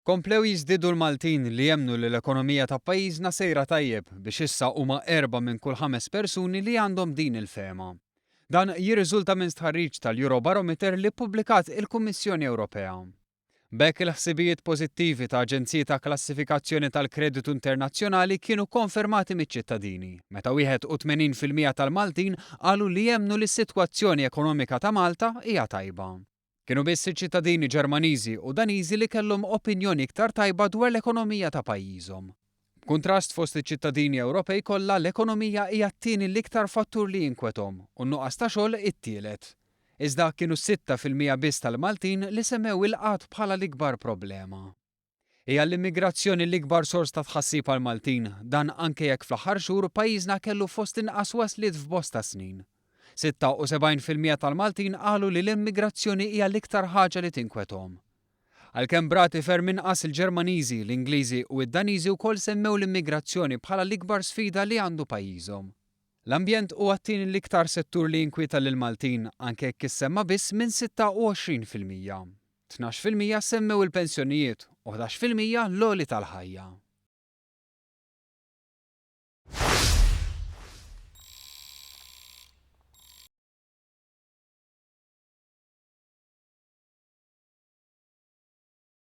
Komplew jiżdiedu l-Maltin li jemmnu li l-ekonomija ta' pajjiżna sejra tajjeb biex issa huma erbgħa minn kull ħames persuni li għandhom din il-fehma. Dan jirriżulta minn stħarriġ tal-Eurobarometer li ppubblikat il-Kummissjoni Ewropea. B'hekk il-ħsibijiet pożittivi ta' aġenziji ta' klassifikazzjoni tal-kreditu internazzjonali kienu kkonfermati miċ-ċittadini, meta 81% tal-Maltin qalu li jemmnu li s-sitwazzjoni ekonomika ta' Malta hija tajba. Kienu biss iċ-ċittadini Ġermaniżi u Daniżi li kellhom opinjoni iktar tajba dwar l-ekonomija ta' pajjiżhom. B'kuntrast, fost iċ-ċittadini Ewropej kollha, l-ekonomija hija t-tieni l-iktar fattur li jinkwethom u n-nuqqas ta' xogħol it-tielet. Iżda kienu 6% biss tal-Maltin li semmew il-qgħad bħala l-ikbar problema. Hija l-immigrazzjoni l-ikbar sors ta' tħassib għall-Maltin, dan anke jekk fl-aħħar xhur pajjiżna kellu fost l-inqas wasliet f'bosta snin. 76% tal-Maltin qalu li l-immigrazzjoni hija l-iktar ħaġa li tinkwethom. Għalkemm b'rati ferm inqas il-Ġermaniżi, l-Ingliżi u d-Daniżi wkoll semmew l-immigrazzjoni bħala l-ikbar sfida li għandu pajjiżhom. L-ambjent huwa t-tieni l-iktar settur li jinkwieta lill-Maltin, anke jekk issemma biss minn 26%. 12% semmew il-pensjonijiet u 11% l-għoli tal-ħajja.